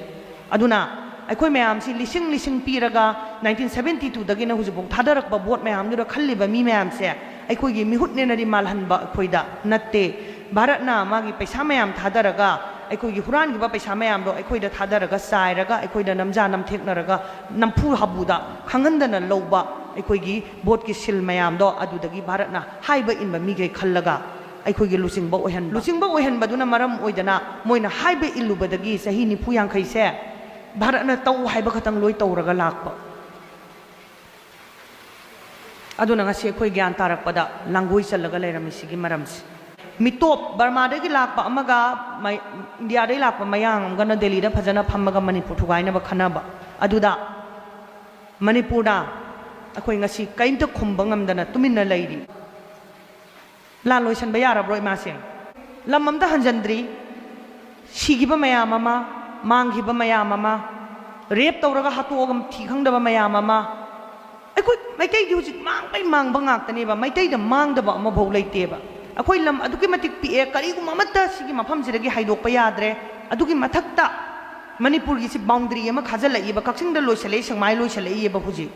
ꯑꯗꯨꯅ ꯑꯩꯈꯣꯏ ꯃꯌꯥꯝꯁꯤ ꯂꯤꯁꯤꯡ ꯂꯤꯁꯤꯡ ꯄꯤꯔꯒ, nineteen seventy twoꯗꯒꯤꯅ ꯍꯧꯖꯤꯛꯐꯥꯎ ꯊꯥꯗꯔꯛꯄ ꯚꯣꯠ ꯃꯌꯥꯝꯗꯨꯗ ꯈꯜꯂꯤꯕ ꯃꯤ ꯃꯌꯥꯝꯁꯦ ꯑꯩꯈꯣꯏꯒꯤ ꯃꯤꯍꯨꯠꯅꯦꯅꯗꯤ ꯃꯥꯜꯍꯟꯕ ꯑꯩꯈꯣꯏꯗ ꯅꯠꯇꯦ꯫ ꯚꯥꯔꯠꯅ ꯃꯥꯒꯤ ꯄꯩꯁꯥ ꯃꯌꯥꯝ ꯊꯥꯗꯔꯒ, ꯑꯩꯈꯣꯏꯒꯤ ꯍꯨꯔꯥꯟꯈꯤꯕ ꯄꯩꯁꯥ ꯃꯌꯥꯝꯗꯣ ꯑꯩꯈꯣꯏꯗ ꯊꯥꯗꯔꯒ, ꯆꯥꯏꯔꯒ, ꯑꯩꯈꯣꯏꯗ ꯅꯝꯖꯥ ꯅꯝꯊꯦꯛꯅꯔꯒ, ꯅꯝꯐꯨ ꯍꯥꯕꯨꯗ ꯈꯪꯍꯟꯗꯅ ꯂꯧꯕ ꯑꯩꯈꯣꯏꯒꯤ ꯚꯣꯠꯀꯤ ꯁꯤꯜ ꯃꯌꯥꯝꯗꯣ, ꯑꯗꯨꯗꯒꯤ ꯚꯥꯔꯠꯅ ꯍꯥꯏꯕ ꯏꯟꯕ ꯃꯤꯈꯩ ꯈꯜꯂꯒ ꯑꯩꯈꯣꯏꯒꯤ ꯂꯨꯆꯤꯡꯕ ꯑꯣꯏꯍꯟꯕ꯫ ꯂꯨꯆꯤꯡꯕ ꯑꯣꯏꯍꯟꯕꯗꯨꯅ ꯃꯔꯝ ꯑꯣꯏꯗꯅ ꯃꯣꯏꯅ ꯍꯥꯏꯕ ꯏꯜꯂꯨꯕꯗꯒꯤ ꯆꯍꯤ ꯅꯤꯐꯨ ꯌꯥꯡꯈꯩꯁꯦ ꯚꯥꯔꯠꯅ ꯇꯧ ꯍꯥꯏꯕ ꯈꯛꯇꯪ ꯂꯣꯏ ꯇꯧꯔꯒ ꯂꯥꯛꯄ꯫ ꯑꯗꯨꯅ ꯉꯁꯤ ꯑꯩꯈꯣꯏ ꯒ꯭ꯌꯥꯟ ꯇꯥꯔꯛꯄꯗ ꯂꯥꯡꯒꯣꯏ ꯆꯜꯂꯒ ꯂꯩꯔꯝꯃꯤ ꯁꯤꯒꯤ ꯃꯔꯝꯁꯦ꯫ ꯃꯤꯇꯣꯞ ꯕꯔꯃꯥꯗꯒꯤ ꯂꯥꯛꯄ ꯑꯃꯒ ꯃꯩ-, ꯏꯟꯗꯤꯌꯥꯗꯒꯤ ꯂꯥꯛꯄ ꯃꯌꯥꯡ ꯑꯃꯒꯅ ꯗꯦꯜꯂꯤꯗ ꯐꯖꯅ ꯐꯝꯃꯒ ꯃꯅꯤꯄꯨꯔ ꯊꯨꯒꯥꯏꯅꯕ ꯈꯟꯅꯕ꯫ ꯑꯗꯨꯗ ꯃꯅꯤꯄꯨꯔꯗ ꯑꯩꯈꯣꯏ ꯉꯁꯤ ꯀꯔꯤꯝꯇ ꯈꯨꯝꯕ ꯉꯝꯗꯅ ꯇꯨꯃꯤꯟꯅ ꯂꯩꯔꯤ꯫ ꯂꯥꯟ ꯂꯣꯏꯁꯟꯕ ꯌꯥꯔꯕ꯭ꯔꯣ, ꯏꯃꯥꯁꯤꯡ? ꯂꯝ ꯑꯝꯇ ꯍꯟꯖꯟꯗ꯭ꯔꯤ꯫ ꯁꯤꯈꯤꯕ ꯃꯌꯥꯝ ꯑꯃ, ꯃꯥꯡꯈꯤꯕ ꯃꯌꯥꯝ ꯑꯃ, ꯔꯦꯞ ꯇꯧꯔꯒ ꯍꯥꯠꯇꯣꯛꯑꯒ ꯊꯤ ꯈꯪꯗꯕ ꯃꯌꯥꯝ ꯑꯃ꯫ ꯑꯩꯈꯣꯏ ꯃꯩꯇꯩꯗꯤ ꯍꯧꯖꯤꯛ ꯃꯥꯡꯕꯩ ꯃꯥꯡꯕ ꯉꯥꯛꯇꯅꯦꯕ, ꯃꯩꯇꯩꯗ ꯃꯥꯡꯗꯕ ꯑꯃꯐꯧ ꯂꯩꯇꯦꯕ꯫ ꯑꯩꯈꯣꯏ ꯂꯝ ꯑꯗꯨꯛꯀꯤ ꯃꯇꯤꯛ ꯄꯤꯛꯑꯦ, ꯀꯔꯤꯒꯨꯝꯕ ꯑꯃꯠꯇ ꯁꯤꯒꯤ ꯃꯐꯝꯁꯤꯗꯒꯤ ꯍꯥꯏꯗꯣꯛꯄ ꯌꯥꯗ꯭ꯔꯦ꯫ ꯑꯗꯨꯒꯤ ꯃꯊꯛꯇ ꯃꯅꯤꯄꯨꯔꯒꯤꯁꯤ ꯕꯥꯎꯟꯗꯔꯤ ꯑꯃ ꯈꯥꯖꯤꯜꯂꯛꯏꯕ, ꯀꯛꯆꯤꯡꯗ ꯂꯣꯏꯁꯤꯜꯂꯛꯏ, ꯁꯦꯛꯃꯥꯏ ꯂꯣꯏꯁꯤꯜꯂꯛꯏꯕ ꯍꯧꯖꯤꯛ꯫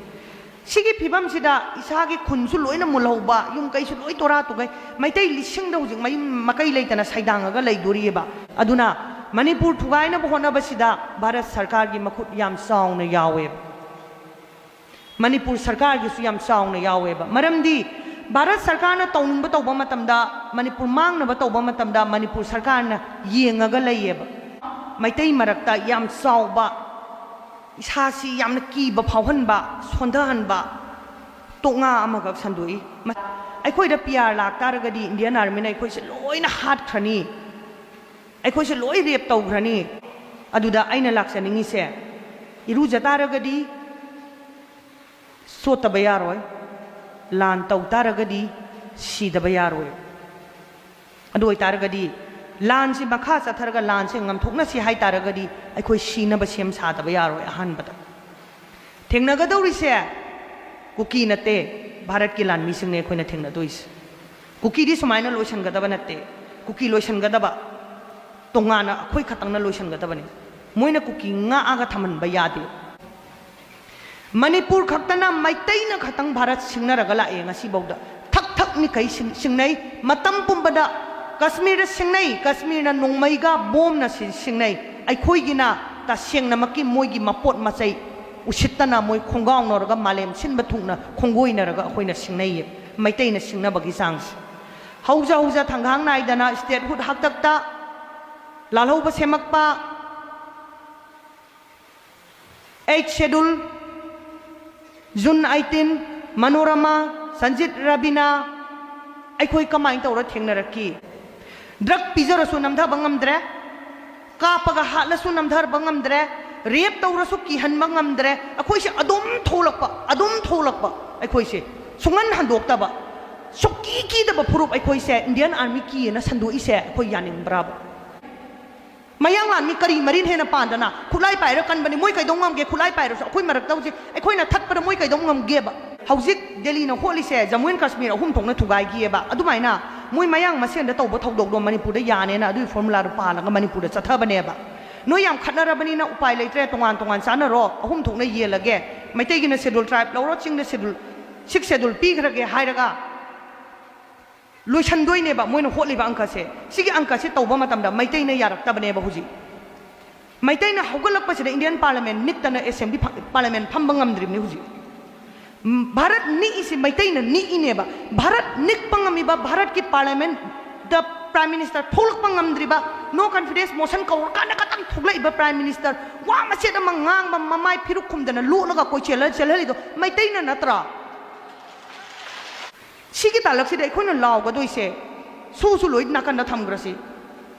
ꯁꯤꯒꯤ ꯐꯤꯕꯝꯁꯤꯗ ꯏꯁꯥꯒꯤ ꯈꯨꯟꯁꯨ ꯂꯣꯏꯅ ꯃꯨꯜꯍꯧꯕ, ꯌꯨꯝ ꯀꯩꯁꯨ ꯂꯣꯏ ꯇꯣꯔꯥ ꯇꯨꯒꯩ, ꯃꯩꯇꯩ ꯂꯤꯁꯤꯡꯗ ꯍꯧꯖꯤꯛ ꯃꯌꯨꯝ ꯃꯀꯩ ꯂꯩꯇꯅ ꯁꯩꯗꯥꯡꯉꯒ ꯂꯩꯗꯣꯔꯤꯑꯕ꯫ ꯑꯗꯨꯅ ꯃꯅꯤꯄꯨꯔ ꯊꯨꯒꯥꯏꯅꯕ ꯍꯣꯠꯅꯕꯁꯤꯗ ꯚꯥꯔꯠ ꯁꯔꯀꯥꯔꯒꯤ ꯃꯈꯨꯠ ꯌꯥꯝ ꯆꯥꯎꯅ ꯌꯥꯎꯋꯦꯕ꯫ ꯃꯅꯤꯄꯨꯔ ꯁꯔꯀꯥꯔꯒꯤꯁꯨ ꯌꯥꯝ ꯆꯥꯎꯅ ꯌꯥꯎꯋꯦꯕ꯫ ꯃꯔꯝꯗꯤ ꯚꯥꯔꯠ ꯁꯔꯀꯥꯔꯅ ꯇꯧꯅꯤꯡꯕ ꯇꯧꯕ ꯃꯇꯝꯗ, ꯃꯅꯤꯄꯨꯔ ꯃꯥꯡꯅꯕ ꯇꯧꯕ ꯃꯇꯝꯗ ꯃꯅꯤꯄꯨꯔ ꯁꯔꯀꯥꯔꯅ ꯌꯦꯡꯉꯒ ꯂꯩꯌꯦꯕ꯫ ꯃꯩꯇꯩ ꯃꯔꯛꯇ ꯌꯥꯝ ꯆꯥꯎꯕ, ꯏꯁꯥꯁꯤ ꯌꯥꯝꯅ ꯀꯤꯕ ꯐꯥꯎꯍꯟꯕ, ꯁꯣꯟꯊꯍꯟꯕ ꯇꯣꯛꯉꯥ ꯑꯃꯈꯛ ꯁꯟꯗꯣꯛꯏ꯫ ꯃ-, ꯑꯩꯈꯣꯏꯗ ꯄꯤ ꯑꯥꯔ ꯂꯥꯛꯇꯥꯔꯒꯗꯤ ꯏꯟꯗꯤꯌꯟ ꯑꯥꯔꯃꯤꯅ ꯑꯩꯈꯣꯏꯁꯦ ꯂꯣꯏꯅ ꯍꯥꯠꯈ꯭ꯔꯅꯤ, ꯑꯩꯈꯣꯏꯁꯦ ꯂꯣꯏ ꯔꯦꯞ ꯇꯧꯈ꯭ꯔꯅꯤ꯫ ꯑꯗꯨꯗ ꯑꯩꯅ ꯂꯥꯛꯆꯅꯤꯡꯉꯤꯁꯦ, ꯏꯔꯨꯖ ꯇꯥꯔꯒꯗꯤ ꯆꯣꯠꯇꯕ ꯌꯥꯔꯣꯏ, ꯂꯥꯟ ꯇꯧ ꯇꯥꯔꯒꯗꯤ ꯁꯤꯗꯕ ꯌꯥꯔꯣꯏ꯫ ꯑꯗꯨ ꯑꯣꯏꯇꯥꯔꯒꯗꯤ ꯂꯥꯟꯁꯤ ꯃꯈꯥ ꯆꯠꯊꯔꯒ ꯂꯥꯟꯁꯦ ꯉꯝꯊꯣꯛꯅꯁꯤ ꯍꯥꯏꯇꯥꯔꯒꯗꯤ ꯑꯩꯈꯣꯏ ꯁꯤꯅꯕ ꯁꯦꯝ ꯁꯥꯗꯕ ꯌꯥꯔꯣꯏ꯫ ꯑꯍꯥꯟꯕꯗ ꯊꯦꯡꯅꯒꯗꯧꯔꯤꯁꯦ ꯀꯨꯀꯤ ꯅꯠꯇꯦ, ꯚꯥꯔꯠꯀꯤ ꯂꯥꯟꯃꯤꯁꯤꯡꯅꯦ ꯑꯩꯈꯣꯏꯅ ꯊꯦꯡꯅꯗꯣꯏꯁꯦ꯫ ꯀꯨꯀꯤꯗꯤ ꯁꯨꯃꯥꯏꯅ ꯂꯣꯏꯁꯤꯟꯒꯗꯕ ꯅꯠꯇꯦ꯫ ꯀꯨꯀꯤ ꯂꯣꯏꯁꯤꯟꯒꯗꯕ ꯇꯣꯉꯥꯟꯅ ꯑꯩꯈꯣꯏ ꯈꯛꯇꯪꯅ ꯂꯣꯏꯁꯤꯟꯒꯗꯕꯅꯤ꯫ ꯃꯣꯏꯅ ꯀꯨꯀꯤ ꯉꯥꯛꯑꯒ ꯊꯝꯍꯟꯕ ꯌꯥꯗꯦ꯫ ꯃꯅꯤꯄꯨꯔ ꯈꯛꯇꯅ, ꯃꯩꯇꯩꯅ ꯈꯛꯇꯪ ꯚꯥꯔꯠ ꯁꯤꯡꯅꯔꯒ ꯂꯥꯛꯑꯦ ꯉꯁꯤꯐꯥꯎꯗ꯫ ꯊꯛ ꯊꯛ ꯅꯤꯈꯩ ꯁꯤꯡ-, ꯁꯤꯡꯅꯩ꯫ ꯃꯇꯝ ꯄꯨꯝꯕꯗ ꯀꯥꯁꯃꯤꯔꯗ ꯁꯤꯡꯅꯩ, ꯀꯥꯁꯃꯤꯔꯅ ꯅꯣꯡꯃꯩꯒ ꯕꯣꯝꯅ ꯁꯤ-, ꯁꯤꯡꯅꯩ꯫ ꯑꯩꯈꯣꯏꯒꯤꯅ ꯇꯁꯦꯡꯅꯃꯛꯀꯤ ꯃꯣꯏꯒꯤ ꯃꯄꯣꯠ ꯃꯆꯩ ꯎꯁꯤꯠꯇꯅ ꯃꯣꯏ ꯈꯣꯡꯒꯥꯎꯅꯔꯒ ꯃꯥꯂꯦꯝ ꯁꯤꯟꯕ ꯊꯨꯡꯅ ꯈꯣꯡꯒꯣꯏꯅꯔꯒ ꯑꯩꯈꯣꯏꯅ ꯁꯤꯡꯅꯩꯌꯦ꯫ ꯃꯩꯇꯩꯅ ꯁꯤꯡꯅꯕꯒꯤ ꯆꯥꯡꯁꯦ꯫ ꯍꯧꯖ ꯍꯧꯖ ꯊꯪꯒꯥꯡ ꯅꯥꯏꯗꯅ statehood ꯍꯥꯛꯇꯛꯇ ꯂꯥꯜꯍꯧꯕ ꯁꯦꯝꯃꯛꯄ, eighth schedule, June eighteen, Manorama, Sanjit Rabina, ꯑꯩꯈꯣꯏ ꯀꯃꯥꯏꯅ ꯇꯧꯔ ꯊꯦꯡꯅꯔꯛꯈꯤ? ꯗ꯭ꯔꯒ ꯄꯤꯖꯔꯁꯨ ꯅꯝꯊꯕ ꯉꯝꯗ꯭ꯔꯦ, ꯀꯥꯞꯄꯒ ꯍꯥꯠꯂꯁꯨ ꯅꯝꯊꯕ ꯉꯝꯗ꯭ꯔꯦ, ꯔꯦꯞ ꯇꯧꯔꯁꯨ ꯀꯤꯍꯟꯕ ꯉꯝꯗ꯭ꯔꯦ꯫ ꯑꯩꯈꯣꯏꯁꯦ ꯑꯗꯨꯝ ꯊꯣꯛꯂꯛꯄ, ꯑꯗꯨꯝ ꯊꯣꯛꯂꯛꯄ, ꯑꯩꯈꯣꯏꯁꯦ ꯁꯨꯡꯍꯟ ꯍꯟꯗꯣꯛꯇꯕ, ꯁꯨꯛꯀꯤ ꯀꯤꯗꯕ ꯐꯨꯔꯨꯞ ꯑꯩꯈꯣꯏꯁꯦ ꯏꯟꯗꯤꯌꯟ ꯑꯥꯔꯃꯤ ꯀꯤꯌꯦꯅ ꯁꯟꯗꯣꯛꯏꯁꯦ ꯑꯩꯈꯣꯏ ꯌꯥꯅꯤꯡꯕ꯭ꯔꯥꯕ? ꯃꯌꯥꯡꯂꯥꯟ ꯃꯤ ꯀꯔꯤ ꯃꯔꯤꯟ ꯍꯦꯟꯅ ꯄꯥꯟꯗꯅ? ꯈꯨꯠꯂꯥꯏ ꯄꯥꯏꯔ ꯀꯟꯕꯅꯤ꯫ ꯃꯣꯏ ꯀꯩꯗꯧ ꯉꯝꯒꯦ? ꯈꯨꯠꯂꯥꯏ ꯄꯥꯏꯔꯁꯨ ꯑꯩꯈꯣꯏ ꯃꯔꯛꯇ ꯍꯧꯖꯤꯛ ꯑꯩꯈꯣꯏꯅ ꯊꯠꯄꯗ ꯃꯣꯏ ꯀꯩꯗꯧ ꯉꯝꯒꯦꯕ? ꯍꯧꯖꯤꯛ ꯗꯦꯜꯂꯤꯅ ꯍꯣꯠꯂꯤꯁꯦ ꯖꯃꯨ ꯑꯦꯟ ꯀꯥꯁꯃꯤꯔ ꯑꯍꯨꯝ ꯊꯣꯛꯅ ꯊꯨꯒꯥꯏꯈꯤꯑꯕ꯫ ꯑꯗꯨꯃꯥꯏꯅ ꯃꯣꯏ ꯃꯌꯥꯡ ꯃꯁꯦꯟꯗ ꯇꯧꯕ ꯊꯧꯗꯣꯛꯇꯣ ꯃꯅꯤꯄꯨꯔꯗ ꯌꯥꯅꯦꯅ ꯑꯗꯨꯒꯤ ꯐꯣꯔꯃꯨꯂꯥꯗꯣ ꯄꯥꯜꯂꯒ ꯃꯅꯤꯄꯨꯔꯗ ꯆꯠꯊꯕꯅꯦꯕ꯫ ꯅꯣꯏ ꯌꯥꯝ ꯈꯠꯅꯔꯕꯅꯤꯅ ꯎꯄꯥꯏ ꯂꯩꯇ꯭ꯔꯦ, ꯇꯣꯉꯥꯟ ꯇꯣꯉꯥꯟ ꯆꯥꯅꯔꯣ, ꯑꯍꯨꯝ ꯊꯣꯛꯅ ꯌꯦꯜꯂꯒꯦ, ꯃꯩꯇꯩꯒꯤꯅ ꯁꯦꯗꯨꯜ ꯇ꯭ꯔꯥꯏꯕ ꯂꯧꯔꯣ, ꯆꯤꯡꯗ ꯁꯦꯗꯨꯜ, ꯁꯤꯛꯁ ꯁꯦꯗꯨꯜ ꯄꯤꯈ꯭ꯔꯒꯦ ꯍꯥꯏꯔꯒ ꯂꯣꯏꯁꯟꯗꯣꯏꯅꯦꯕ ꯃꯣꯏꯅ ꯍꯣꯠꯂꯤꯕ ꯑꯪꯀꯁꯦ꯫ ꯁꯤꯒꯤ ꯑꯪꯀꯁꯦ ꯇꯧꯕ ꯃꯇꯝꯗ ꯃꯩꯇꯩꯅ ꯌꯥꯔꯛꯇꯕꯅꯦꯕ ꯍꯧꯖꯤꯛ꯫ ꯃꯩꯇꯩꯅ ꯍꯧꯒꯠꯂꯛꯄꯁꯤꯗ ꯏꯟꯗꯤꯌꯟ ꯄꯥꯔꯂꯤꯌꯥꯃꯦꯟ ꯅꯤꯛꯇꯅ ꯑꯦꯁꯦꯝꯕ꯭ꯂꯤ ꯐ-, ꯄꯥꯔꯂꯤꯌꯥꯃꯦꯟ ꯐꯝꯕ ꯉꯝꯗ꯭ꯔꯤꯕꯅꯤ ꯍꯧꯖꯤꯛ꯫ ꯎꯝ, ꯚꯥꯔꯠ ꯅꯤꯛꯏꯁꯤ ꯃꯩꯇꯩꯅ ꯅꯤꯛꯏꯅꯦꯕ꯫ ꯚꯥꯔꯠ ꯅꯤꯛꯄ ꯉꯝꯃꯤꯕ, ꯚꯥꯔꯠꯀꯤ ꯄꯥꯔꯂꯤꯌꯥꯃꯦꯟꯗ ꯄ꯭ꯔꯥꯏꯝ ꯃꯤꯅꯤꯁꯇꯔ ꯊꯣꯛꯂꯛꯄ ꯉꯝꯗ꯭ꯔꯤꯕ, ꯅꯣ ꯀꯟꯐꯤꯗꯦꯟꯁ ꯃꯣꯁꯟ ꯀꯧꯔꯀꯥꯟꯗ ꯈꯛꯇꯪ ꯊꯣꯛꯂꯛꯏꯕ ꯄ꯭ꯔꯥꯏꯝ ꯃꯤꯅꯤꯁꯇꯔ, ꯋꯥ ꯃꯆꯦꯠ ꯑꯃ ꯉꯥꯡꯕ, ꯃꯃꯥꯏ ꯐꯤꯔꯨꯛ ꯈꯨꯝꯗꯅ ꯂꯣꯠꯂꯒ ꯀꯣꯏꯆꯦꯜꯂ ꯆꯦꯜꯍꯜꯂꯤꯗꯣ ꯃꯩꯇꯩꯅ ꯅꯠꯇ꯭ꯔꯥ? ꯁꯤꯒꯤ ꯇꯥꯂꯛꯁꯤꯗ ꯑꯩꯈꯣꯏꯅ ꯂꯥꯎꯒꯗꯣꯏꯁꯦ, ꯁꯨꯁꯨ ꯂꯣꯏ ꯅꯥꯀꯟꯗ ꯊꯝꯈ꯭ꯔꯁꯤ,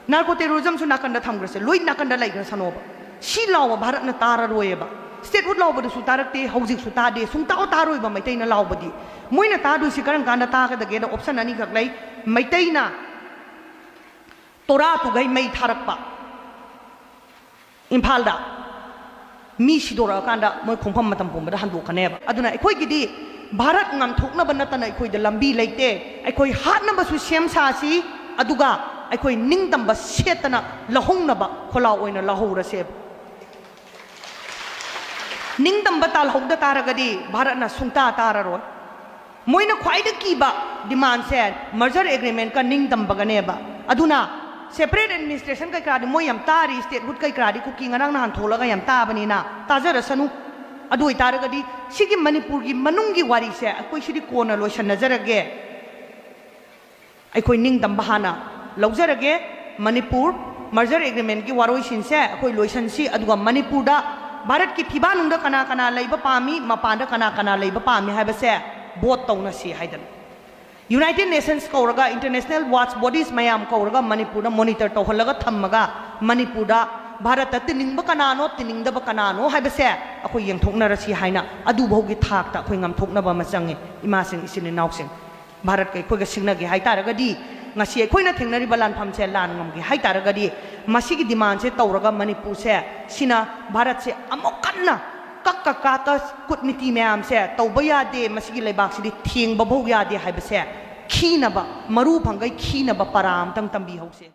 ꯅꯥꯔꯀꯣ ꯇꯦꯔꯣꯔꯤꯖꯝꯁꯨ ꯅꯥꯀꯟꯗ ꯊꯝꯈ꯭ꯔꯁꯤ, ꯂꯣꯏ ꯅꯥꯀꯟꯗ ꯂꯩꯈ꯭ꯔꯁꯅꯣꯕ꯫ ꯁꯤ ꯂꯥꯎꯕ ꯚꯥꯔꯠꯅ ꯇꯥꯔꯔꯣꯏꯌꯦꯕ꯫ ꯁ꯭ꯇꯦꯠꯍꯨꯗ ꯂꯥꯎꯕꯗꯨꯁꯨ ꯇꯥꯔꯛꯇꯦ, ꯍꯧꯖꯤꯛꯁꯨ ꯇꯥꯗꯦ, ꯁꯨꯡꯇꯥ ꯇꯥꯔꯣꯏꯕ ꯃꯩꯇꯩꯅ ꯂꯥꯎꯕꯗꯤ꯫ ꯃꯣꯏꯅ ꯇꯥꯗꯣꯏꯁꯤ ꯀꯔꯝ ꯀꯥꯟꯗ ꯇꯥꯒꯗꯒꯦꯗ ꯑꯣꯞꯁꯟ ꯑꯅꯤꯈꯛ ꯂꯩ꯫ ꯃꯩꯇꯩꯅ ꯇꯣꯔꯥ ꯇꯨꯒꯩ ꯃꯩ ꯊꯥꯔꯛꯄ, ꯏꯝꯐꯥꯜꯗ ꯃꯤ ꯁꯤꯗꯣꯔꯛꯑꯀꯥꯟꯗ ꯃꯣꯏ ꯈꯣꯡꯐꯝ ꯃꯇꯝ ꯄꯨꯝꯕꯗ ꯍꯟꯗꯣꯛꯀꯅꯦꯕ꯫ ꯑꯗꯨꯅ ꯑꯩꯈꯣꯏꯒꯤꯗꯤ ꯚꯥꯔꯠ ꯉꯥꯝꯊꯣꯛꯅꯕ ꯅꯠꯇꯅ ꯑꯩꯈꯣꯏꯗ ꯂꯝꯕꯤ ꯂꯩꯇꯦ꯫ ꯑꯩꯈꯣꯏ ꯍꯥꯠꯅꯕꯁꯨ ꯁꯦꯝ ꯁꯥꯁꯤ, ꯑꯗꯨꯒ ꯑꯩꯈꯣꯏ ꯅꯤꯡꯇꯝꯕ ꯁꯦꯠꯇꯅ ꯂꯧꯍꯧꯅꯕ ꯈꯣꯜꯂꯥꯎ ꯑꯣꯏꯅ ꯂꯧꯍꯧꯔꯁꯦꯕ꯫ ꯅꯤꯡꯇꯝꯕ ꯇꯥꯜꯍꯧꯗ ꯇꯥꯔꯒꯗꯤ ꯚꯥꯔꯠꯅ ꯁꯨꯡꯇꯥ ꯇꯥꯔꯔꯣꯏ꯫ ꯃꯣꯏꯅ ꯈ꯭ꯋꯥꯏꯗꯒꯤ ꯀꯤꯕ ꯗꯤꯃꯥꯟꯁꯦ ꯃꯔꯖꯔ ꯑꯦꯒ꯭ꯔꯤꯃꯦꯟꯀ ꯅꯤꯡꯇꯝꯕꯒꯅꯦꯕ꯫ ꯑꯗꯨꯅ ꯁꯦꯄꯔꯦꯠ ꯑꯦꯗꯃꯤꯅꯤꯁꯇ꯭ꯔꯦꯁꯟ ꯀꯩꯀꯥꯗꯤ ꯃꯣꯏ ꯌꯥꯝ ꯇꯥꯔꯤ, ꯁ꯭ꯇꯦꯠꯍꯨꯗ ꯀꯩꯀꯥꯗꯤ ꯀꯨꯀꯤ ꯉꯔꯥꯡ ꯅꯍꯥꯟ ꯊꯣꯛꯂꯒ ꯌꯥꯝ ꯇꯥꯕꯅꯤꯅ ꯇꯥꯖꯔꯁꯅꯨ꯫ ꯑꯗꯨ ꯑꯣꯏꯇꯥꯔꯒꯗꯤ ꯁꯤꯒꯤ ꯃꯅꯤꯄꯨꯔꯒꯤ ꯃꯅꯨꯡꯒꯤ ꯋꯥꯔꯤꯁꯦ ꯑꯩꯈꯣꯏ ꯁꯤꯗꯤ ꯀꯣꯟꯅ ꯂꯣꯏꯁꯟꯅꯖꯔꯒꯦ꯫ ꯑꯩꯈꯣꯏ ꯅꯤꯡꯇꯝꯕ ꯍꯥꯟꯅ ꯂꯧꯖꯔꯒꯦ꯫ ꯃꯅꯤꯄꯨꯔ ꯃꯔꯖꯔ ꯑꯦꯒ꯭ꯔꯤꯃꯦꯟꯒꯤ ꯋꯥꯔꯣꯏꯁꯤꯟꯁꯦ ꯑꯩꯈꯣꯏ ꯂꯣꯏꯁꯟꯁꯤ, ꯑꯗꯨꯒ ꯃꯅꯤꯄꯨꯔꯗ ꯚꯥꯔꯠꯀꯤ ꯐꯤꯕꯥꯜꯅꯨꯡꯗ ꯀꯅꯥ ꯀꯅꯥ ꯂꯩꯕ ꯄꯥꯝꯃꯤ, ꯃꯄꯥꯟꯗ ꯀꯅꯥ ꯀꯅꯥ ꯂꯩꯕ ꯄꯥꯝꯃꯤ ꯍꯥꯏꯕꯁꯦ ꯚꯣꯠ ꯇꯧꯅꯁꯤ ꯍꯥꯏꯗꯅ꯫ ꯌꯨꯅꯥꯏꯇꯦꯗ ꯅꯦꯁꯟꯁ ꯀꯧꯔꯒ, ꯏꯟꯇꯔꯅꯦꯁꯅꯦꯜ ꯋꯥꯆ ꯕꯣꯗꯤꯁ ꯃꯌꯥꯝ ꯀꯧꯔꯒ ꯃꯅꯤꯄꯨꯔꯗ ꯃꯣꯅꯤꯇꯔ ꯇꯧꯍꯜꯂꯒ ꯊꯝꯃꯒ ꯃꯅꯤꯄꯨꯔꯗ ꯚꯥꯔꯠꯇ ꯇꯤꯟꯅꯤꯡꯕ ꯀꯅꯥꯅꯣ, ꯇꯤꯟꯅꯤꯡꯗꯕ ꯀꯅꯥꯅꯣ ꯍꯥꯏꯕꯁꯦ ꯑꯩꯈꯣꯏ ꯌꯦꯡꯊꯣꯛꯅꯔꯁꯤ ꯍꯥꯏꯅ ꯑꯗꯨꯐꯥꯎꯒꯤ ꯊꯥꯛꯇ ꯑꯩꯈꯣꯏ ꯉꯝꯊꯣꯛꯅꯕ ꯑꯃ ꯆꯪꯉꯤ꯫ ꯏꯃꯥꯁꯤꯡ, ꯏꯆꯤꯟ ꯏꯅꯥꯎꯁꯤꯡ, ꯚꯥꯔꯠꯀ ꯑꯩꯈꯣꯏꯒ ꯁꯤꯡꯅꯒꯦ ꯍꯥꯏ ꯇꯥꯔꯒꯗꯤ ꯉꯁꯤ ꯑꯩꯈꯣꯏꯅ ꯊꯦꯡꯅꯔꯤꯕ ꯂꯥꯟꯐꯝꯁꯦ ꯂꯥꯟ ꯉꯝꯒꯦ ꯍꯥꯏꯇꯥꯔꯒꯗꯤ, ꯃꯁꯤꯒꯤ demandꯁꯦ ꯇꯧꯔꯒ ꯃꯅꯤꯄꯨꯔꯁꯦ, ꯁꯤꯅ ꯚꯥꯔꯠꯁꯦ ꯑꯃꯨꯛ ꯀꯟꯅ ꯀꯛꯀ ꯀꯥꯠꯇ ꯀꯨꯠꯅꯤꯇꯤ ꯃꯌꯥꯝꯁꯦ ꯇꯧꯕ ꯌꯥꯗꯦ, ꯃꯁꯤꯒꯤ ꯂꯩꯕꯥꯛꯁꯤꯗꯤ ꯊꯦꯡꯕ ꯐꯥꯎ ꯌꯥꯗꯦ ꯍꯥꯏꯕꯁꯦ ꯈꯤꯅꯕ, ꯃꯔꯨ ꯐꯪꯒꯩ ꯈꯤꯅꯕ ꯄꯔꯥ ꯑꯝꯇꯪ ꯇꯝꯕꯤꯍꯧꯁꯦ꯫